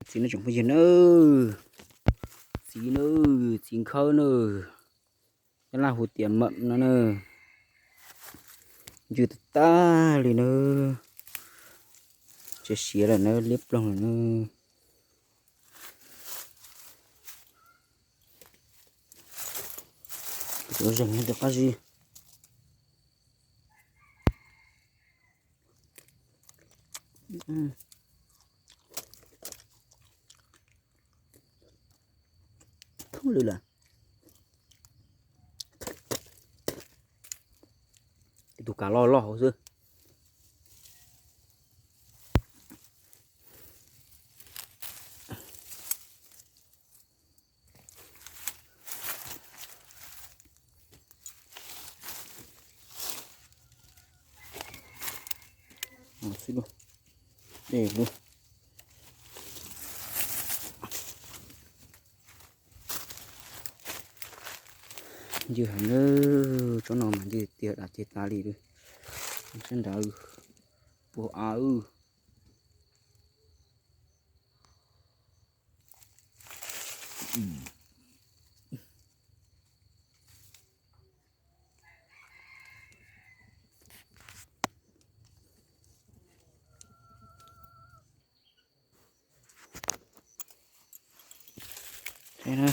Txiv no tsoom phooj ywg nawb, txiv nawb, txiv nkhawb nawb, nyob Laj hu tias mem no nawb. Ntsws tag tag li nawb, tseem siav lawm nawb, liab ploog lawm nawb. Tus zeeg rov qab zib. Thoob lwm lawm. Tus kav loj loj hauv xwb. Xwb, dej lug. Ncw heev nawb, tsob no mas ncw tiag dam ceg tas li lawm. Sab nrad puag av. Ces na,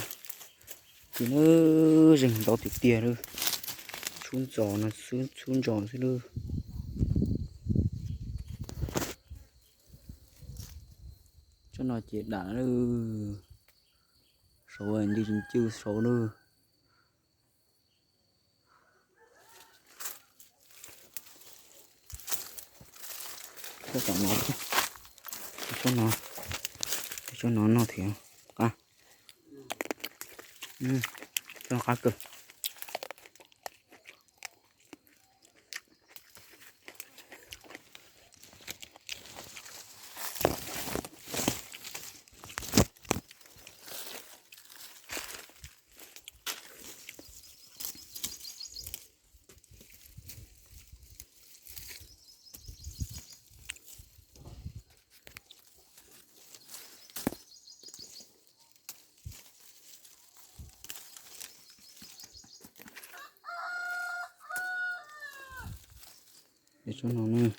ces na, zeeg ntau tiag tiag lawm. Txhub ntxos no xwb, txhub ntxos xwb lawm. Tsob no ces dam lawm. Saud ncw ncw saud lawm. Tsob tom no, tsob no, tsob no noj thiab qab. Tsob no qab kawg. Tsob no ne,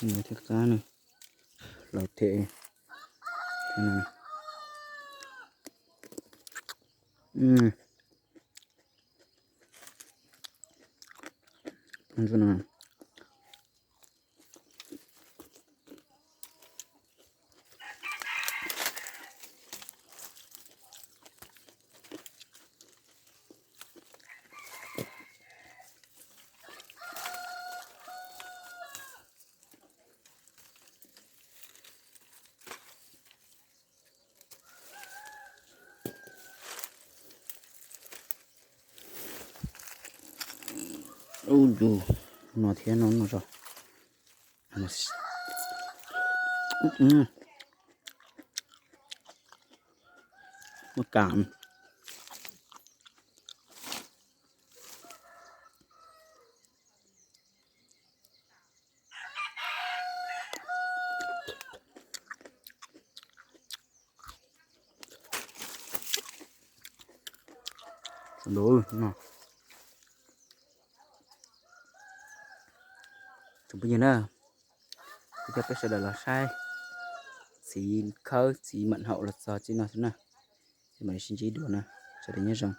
no thiab qab ne, laus thiab. Ub, yus no thiab no no tso. Muaj kam. Tus no, tus phooj ywg na, kuv coj peb sawv daws los saib txiv khawb txiv mam haum los txog txij no xwb na. Ces mam li sib ntsib dua na, sawv daws nyob zoo.